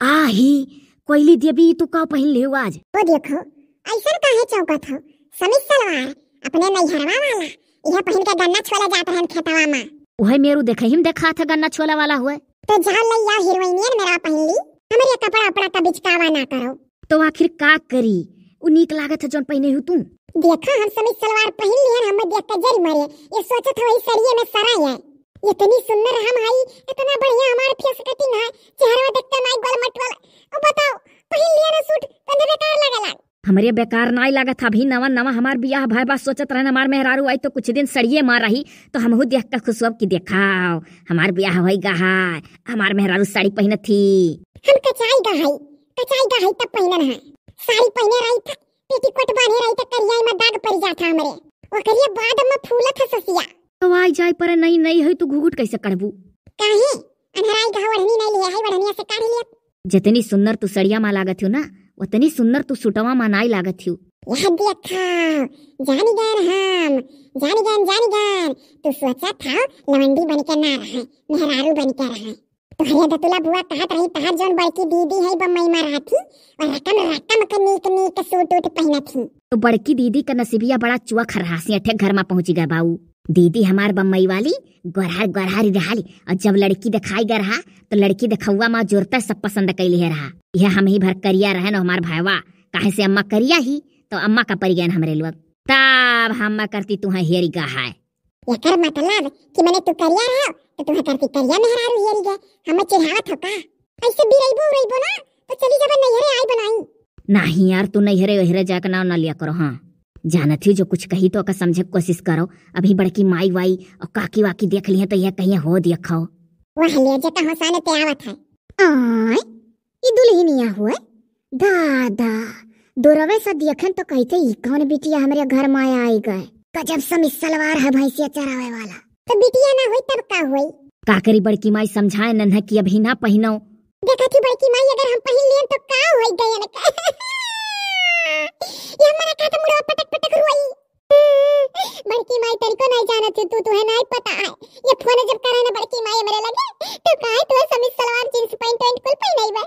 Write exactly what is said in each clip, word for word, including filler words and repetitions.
आही, कोइली देवी, ई तू का पहिन लेहू आज? ओ देखो, अइसन काहे चौंकत हो? समीज सलवार, अपने नैहरवा वाला, इहे पहिन के गन्ना छोले जात रहन खेतवा मा। उहे मेरू देखही मा देखात है गन्ना छोले वाला हुए। तो जाओ लइ आओ हीरोइनियन मेरा पहिन ली, हमरे कपड़ा उपड़ा का बिचकावा ना करो। तो आखिर का करी, उ नीक लागत है जौन पहिने हू तू। देखा, हम समीज सलवार पहिन लिहन, हमें देख के जरी मरे। ये सोचत हो वही सड़िए में सरा है। इतनी सुंदर हम हई, इतना बढ़िया हमार face cutting है, चेहरा देखते माई गोल मटोल। अब बताओ, पहिन लिया ना सूट, कंधे बेकार लगला। हमरे बेकार नाई लागत, अभी नवा नवा हमार बियाह भय बा, सोचत रहन हमार मेहरारू आई तो कुछ दिन सड़िए मार रही, तो हमहू देख के खुश होब कि देखाओ, हमार बियाह होई गा है, हमार मेहरारू साड़ी पहिनत थी। हम कचाई गा हई, कचाई गा हई तब पहिनन है। साड़ी पहिने रही था, पेटीकोट बांधे रही त करिया में दाग पड़ जात है हमरे। ओकरिया बाद में फूलत है ससिया। तो आई जाए पर नई नई है, तू घुघुट कैसे कढ़बू? काहे? अन्हराई गा ओढ़नी नहीं लिया है, ओढ़निया से काढ़ लिया। जितनी सुंदर तू सड़िया मा लागत हो ना, उतनी सुंदर तू सुटवा मा नाई लागत हो। यह देखा, जानी गन हम, जानी गन, जानी गन। तू सोचा था लवंडी बन के ना रहे, मेहरारू बन के रहे। तोहरे दतुला बुआ कहत रही, तहार जौन बड़की दीदी है बम्बई मा रहत ही, और रकम रकम के नीक नीक सूट उट पहिनत ही। तो बड़की दीदी का नसीबिया बड़ा चुआ खरहासी अठे घर मा पहुंची गए बाऊ। दीदी हमार बम्बई वाली गोरहर गोरहर ही रहाली, और जब लड़की देखाई गए रहा, तो लड़की देखौआ मा जोरते सब पसंद कैली है रहा। यह हम ही भर करिया रहन और हमार भाईवा, काहे से अम्मा करिया ही, तो अम्मा का परि गयन हमरे लोग। तब हम करती तुहे हेरी गा है। एकर मतलब कि मने तू करिया रहो, तो तुहे करती करिया मेहरारू हेरी गए। हमें चिढ़ावत हो का? ऐसे बिरइबो उरइबो ना, तो चली जाबे नैहरे आई बनाई। नाही यार, तू नैहरे ओहरे जाके नाव ना लिया करो। हाँ, जानत ही जो कुछ कही तो ओका समझे के कोशिश करो। अभी बड़की माई वाई और काकी वाकी देख लिहे तो यह कहिए हो देखो। वह ले जे कहाँ साने ते आवत है। आय, ई दुल्हनिया हुए? दादा, दुरवे से देखन तो कहते, "ई कौन बिटिया हमरे घर मा आई गए? गजब समीज सलवार है भैंसिया चरावे वाला।" तो बिटिया ना होई तब का होई? का करी बड़की माई समझाए नन्हे कि अभी ना पहिनो। देखा थी बड़की माई, अगर हम पहिन लियन तो का होई गयन का? ये हमारा का तो मुड़वा पटक पटक रोई। बड़की माई तनिको नहीं जानत हो तू, तुहे नहीं पता है। ये फोन जब करे ना बड़की माई मेरे लगे, तो कहे तू समीज सलवार जींस पैंट वैंट कुल पहिनाई बा।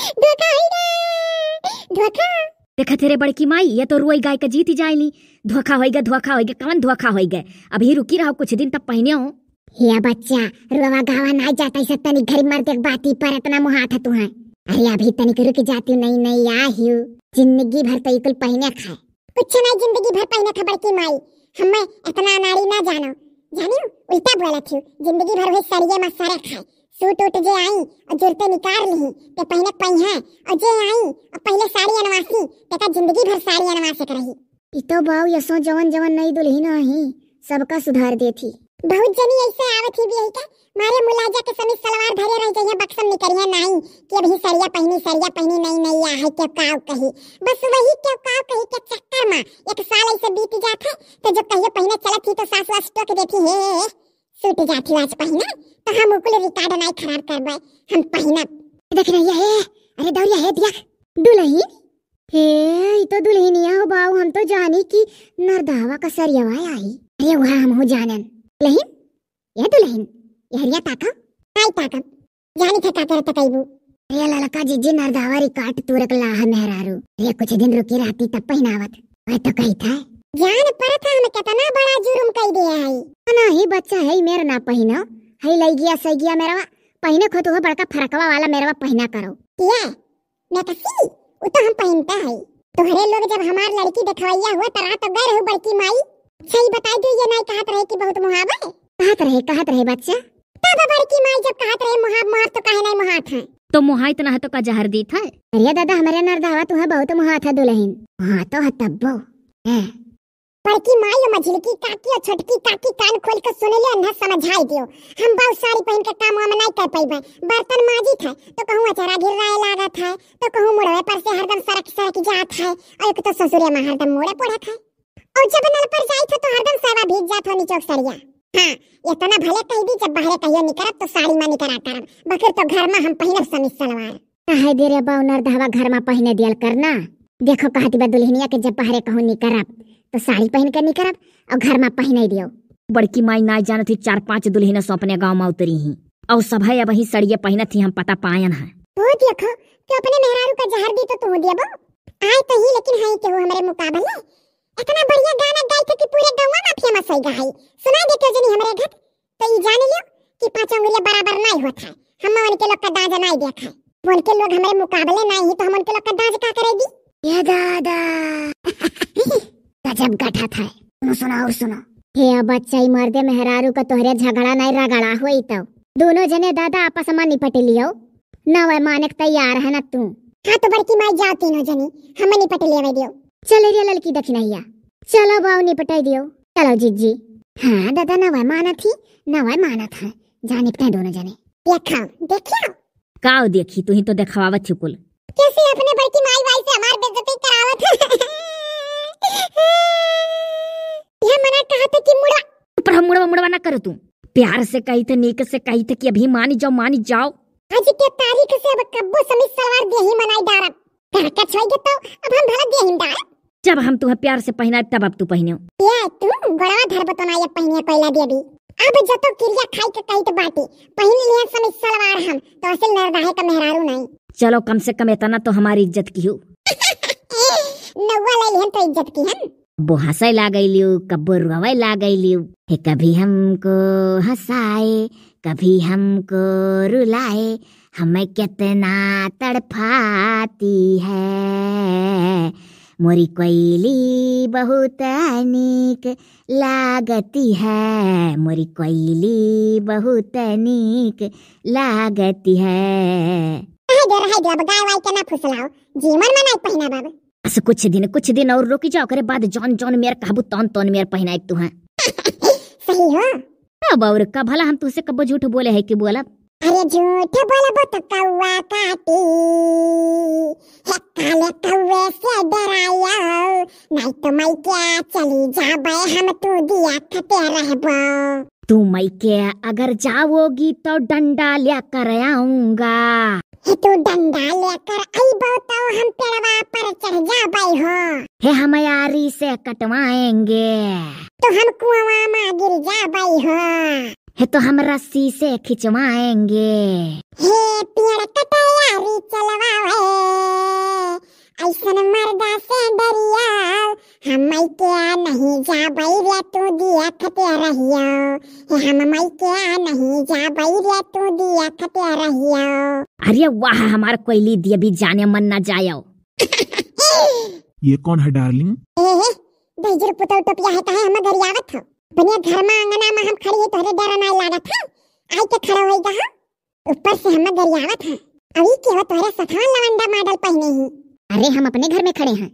धोखा होई रे, धोखा। देखा थे रे बड़की माई, ये तो रोई गाय का जीत ही जाए ली। धोखा होई गए, धोखा होई गए, कौन धोखा होई गए? अभी रुकी रहो कुछ दिन तब पहिने हो। हे बच्चा, रोवा गावा ना जाता है, सब तनी घरी मर्द एक बाती पर इतना मुहात है तुहे। अरे अभी तनिक रुक जाती, नई नई आई हूँ, जिंदगी भर तो इकुल पहिने खाए। कुछ नहीं, जिंदगी भर पहिने था बड़की माई, हमें इतना अनाड़ी ना जानो। जानियो, उल्टा बोलत हूँ, जिंदगी भर वही सड़िए मा सरे खाए। सूट उट जे आई और जुरते निकाल ली, ते पहिने पई है, और जे आई और पहले साड़ी अनवासी, ते का जिंदगी भर साड़ी अनवासे के रही। ई तो बाऊ यसो जवन जवन नई दुल्हिन आही, सबका सुधार देथी। बहुत जनी ऐसे आवत ही भी है का, मारे मुलाजा के समीज सलवार धरे रह जइहे, बक्सम निकरिहे नाई कि अभी सरिया पहिनी, सरिया पहिनी नई नई आ है, के काव कही। बस वही के काव कही के चक्कर मा एक साल ऐसे बीत जात है, तो जब कहियो पहिने चलत ही तो सास वास टोक देती, "हे, सूट जात ही आज पहिने, तो हम उकुल रिकॉर्ड नाई खराब करबे, हम पहिनब।" देख रही है, अरे दौरिया है दिया दुल्हन। हे, ई तो दुल्हनिया हो बाऊ, हम तो जानी कि नरदहवा का सरियवा आई। अरे वह हमहू जानन। दुल्हन, ये दुल्हन, ये हरिया ताका। आई ताका, जानी थे का करत कइबू। अरे ललका जीजी, नरदहवा रिकाट तूरक लाह मेहरारू। अरे कुछ दिन रुकी रहती तब पहिनावत। वह तो कही था। जान पर था हम कितना बड़ा जुर्म कई दिया है। ना ही बच्चा है मेरा ना पहिनो। है लई गया सही गया मेरा पहिने खो तो बड़का फरकवा वाला मेरा पहिना करो। ये नकसी, उ तो हम पहिनता है। तोहरे लोग जब हमार लड़की देखवैया हुआ त रात गए रहू बड़की माई। सही बताई दो, ये नाई कहत रहे कि बहुत मुहाब है। कहत रहे, कहत रहे बच्चा। तब बड़की माई जब कहत रहे मुहाब, मुहाब तो काहे नाई मुहात है? तो मुहाइत ना है तो का जहर दीत है? अरे दादा, हमरे नरदहवा तुहे बहुत मुहात है दुल्हन। हाँ तो है तब्बो। हैं। बड़की माई और मझिलकी काकी और छोटकी काकी कान खोल के सुन ले, अन्हा समझाई दियो। हम बाऊ साड़ी पहिन के काम वाम नाई कर पइबे। बर्तन माजित है तो कहूँ अचरा गिर्राए लागत है, तो कहूँ मुड़वे पर से हरदम सरक सरक जात है, और एक तो ससुरे मा हरदम मुड़े पोढ़त है। और जब नल पर जाइत हो तो हरदम सवा भीग जात हो निचोक सरिया। हाँ, इतना भले कह दी, जब बाहरे कहियो निकरब तो साड़ी मा निकरा करब, बकिर तो घर मा हम पहिनब समीज सलवार। काहे दे रे बाऊ, नरदहवा घर मा पहिने दियल करना। देखो कहती बा दुल्हनिया के जब बाहरे कहूँ निकरब तो साड़ी पहिन के निकरब और घर मा पहिने दियो। बड़की माई नाई जानत ही चार पांच दुल्हन सो अपने गाँव मा उतरी ही। अउ सभे अबहीं सड़िया पहिनत ही, हम पता पायन है। हो देखो, तो अपने मेहरारू का जहर दी तो तू देबो। आए तो ही, लेकिन है केहू हमरे मुकाबले। इतना बढ़िया गाना गाई थे कि पूरे गौवा में famous होइ गई। सुनाई देते जनी हमरे घर, तो ई जान लियो कि पाँच अंगुरिया बराबर नहीं होत है। हम उनके लोग का दांजा नहीं देख है। उनके लोग हमरे मुकाबले नहीं ही, तो हम उनके लोग का दांजा का करेगी? ये दादा। गजब गठत है। सुनो, सुनो और सुनो। हे अब बच्चा, ई मर्दे मेहरारू का तोहरे झगड़ा नहीं रगड़ा होई तो। दोनों जने दादा आपस में निपट लियो। नवै माने के तैयार है ना तू? हाँ तो बड़की माई जाओ तीनों जनी, हमें निपट लेवे दियो। चल रे ललकी दखिनहिया, चलो बाऊ निपटाई दियो। चलो जीजी। हाँ दादा, नवै मानत ही, नवै मानत है। जा निपटे दोनों जने। देखाओ, देखियो। काओ देखी, तू ही तो देखावत ही कुल। कैसे अपने बड़की माई बाई से हमार बेइज्जती करावत है। यह मना कहा था कि मुड़वा। पर हम मुड़वा, मुड़वा ना करो तू। प्यार से कही थे, नीक से कही थे कि अभी मानी जाओ, मानी जाओ। आज के तारीख से अब कब्बो समीज सलवार देही मनाई डारब। ताकत छोड़ के तो अब हम भला देही डारब। जब हम तुहे प्यार से पहिनाए तब अब तू पहिन्यो। ये तू गोड़वा धरब तो ना ये पहिने कोयला देवी। अब जतो किरिया खाई के कही तो बाटी, पहिन लिया समीज सलवार हम, तो असल नरदाहे का मेहरारू नहीं। चलो कम से कम इतना तो हमारी इज्जत किहू। नौवा ले लिहन तो इज्जत किहन। कब्बो हंसै लागैलियो, कब्बो रोवै लागैलियो। हे कभी हमको हंसाए, कभी हमको रुलाए, हमें कितना तड़पाती है। मोरी कोयली बहुत नीक लागती है, मोरी कोयली बहुत नीक लागती है। रह दे, रह दे, अब गाय वाय के ना फुसलाओ, जीवन में नहीं पहिना बाबा। बस कुछ दिन, कुछ दिन और रुकी जाओ, ओकरे बाद जौन जौन मेर कहबू तौन तौन मेर पहिनाइब तुहें। सही हो। अब और का भला हम तुहसे कब्बो झूठ बोले है कि बोलब? अरे झूठ बोलबो तो कौआ काटी, हे काले कौए से डरायो, नहीं तो मइके चली जाबे हम, तू दिया खते रहबो। तू मइके अगर जाओगी तो डंडा लेकर आऊंगा। हे तू डंडा लेकर अइबो तो हम पेड़वा पर चढ़ जाबै हो। हे हम यारी से कटवाएंगे। तो हम कुआं में गिर जाबै हो। हे तो हम रस्सी से खिंचवाएंगे। हे पेड़ कटे यारी चलवावे, ऐसन मर्दा से डरियाओ, हम मइके नहीं जाबै रे तू दिया खते रहियो। हे हम मइके नहीं जाबै रे तू दिया खते रहियो। अरे वाह, हमार कोयली देवी जाने मन ना जायो। ये कौन है डार्लिंग? ए, ए, दहिजर पुतौ टोपिया है, काहे हमें गरियावत हो? अपने घर में आंगना में हम खड़ी है, तोहरे डर ना लागत है? आई के खड़ा होई गा, हाँ? ऊपर से हमें गरियावत है। अभी के हो तोहरे सथवा लवंडा मॉडल पहिने ही। अरे हम अपने घर में खड़े हैं।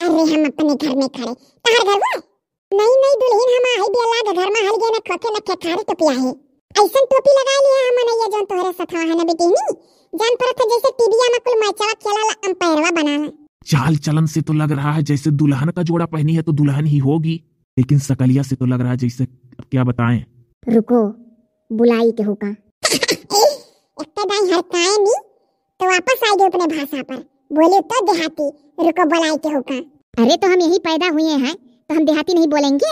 अरे हम अपने घर में खड़े, तहार घर वो? नई नई दुल्हन हम आई बिया लाग घर में हल गए न खोखे न खेखारी टोपिया है। ऐसन टोपी लगा लिया हमन ये जौन तोहरे सथवा है न बेटी नी। जान परत है जैसे टीवीया में कुल मैचवा खेला ला अंपायरवा बनावे। चाल चलन से तो लग रहा है जैसे दुल्हन का जोड़ा पहनी है तो दुल्हन ही होगी, लेकिन सकलिया से तो लग रहा है जैसे, अब क्या बताएं। रुको, बुलाई के हुका। एक तो दाई हड़काए नी, तो वापस आ गए अपने भाषा पर। बोले तो देहाती, रुको बुलाई के हुका। अरे तो हम यही पैदा हुए हैं, तो हम देहाती नहीं बोलेंगे?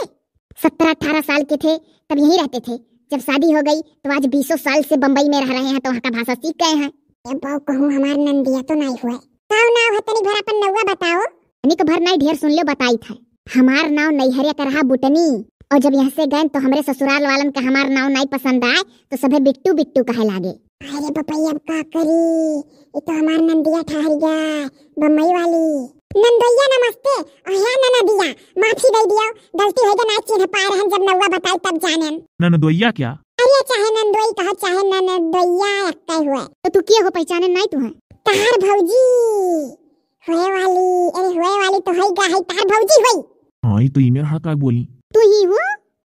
सत्रह अठारह साल के थे तब यहीं रहते थे, जब शादी हो गई तो आज बीसों साल से बम्बई में रह रहे हैं तो वहाँ का भाषा सीख गए हैं। ए बहू कहूँ हमार नंदिया तो नहीं हुए। काऊ नाव है तनी भर अपन नौवा बताओ। तनिक भर नहीं ढेर सुन लो बताई था। हमार नाव नैहरे का रहा बुटनी, और जब यहाँ से गए तो हमरे ससुराल वालन का हमार नाव नहीं पसंद आए तो सभे बिट्टू बिट्टू कहे लागे। अरे बपैया अब का करी, ये तो हमार नंदिया ठहर गया, बम्बई वाली। नंदोइया नमस्ते, और है ननदिया, माफी दे दियो, गलती हो गई, ना चिन्ह पाए रहन, जब नौवा बताई तब जानेन। ननदोइया क्या? अरे चाहे नंदोई कहो, चाहे ननदोइया, एक्के हुए। तो तू किया हो, पहचाने नहीं तू है? तहार भौजी, होए वाली, अरे होए वाली तो होई गा है, तहार भौजी होई। हाँ, ये तो ई मेर हड़का बोली। तू ही हो?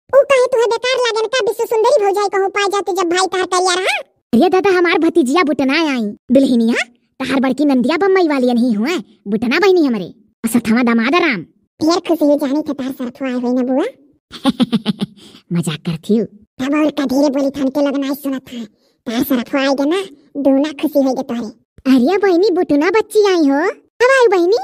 ऊ कहे तुहे बेकार लागेन का, विश्व सुंदरी भौजाई कहूँ पाए जाते जब भाई तहार करिया रहा। अरे दादा, हमार भतीजिया बुटना आई, दुल्हनिया, तहार बड़की नंदिया बम्बई वाली नहीं हुए, बुटना बहनी हमरे, और सथवा दामाद राम। ढेर खुशी हुई जानी थे तहार सरफो आए हुए ना बुआ। मजाक करती हूँ। तब और का धीरे बोली थन के लोग नहीं सुनत है, तहार सरफो आए गे ना, दूना खुशी होई गे तोहरे। अरे बहनी, बुटना बच्ची आई हो, कब आई बहनी?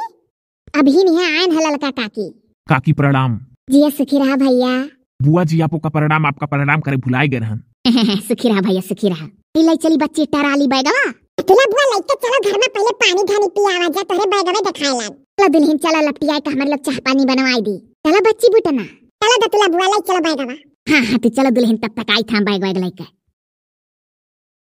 अभी नहीं आयन है ललका काकी। काकी प्रणाम। जिया सुखी रहा भैया। बुआ जी आपो का प्रणाम, आपका प्रणाम करे भुलाए गए रहन। सुखी रहा भैया, सुखी रहा। ई लाई चली बच्ची टराली बैगवा। दतुला बुआ लइके चलो घर में पहिले पानी धानी पियावा जा, तोहरे बैगवे देखाए लाग। चलो दुल्हन चलो लपटियाए के हमरे लोग चाह पानी बनवाई दी। चलो बच्ची बुटना। चलो दतुला बुआ लाई चलो बैगवा। हाँ हाँ तू चलो दुल्हन तब तक आई था बैग वैग लइके।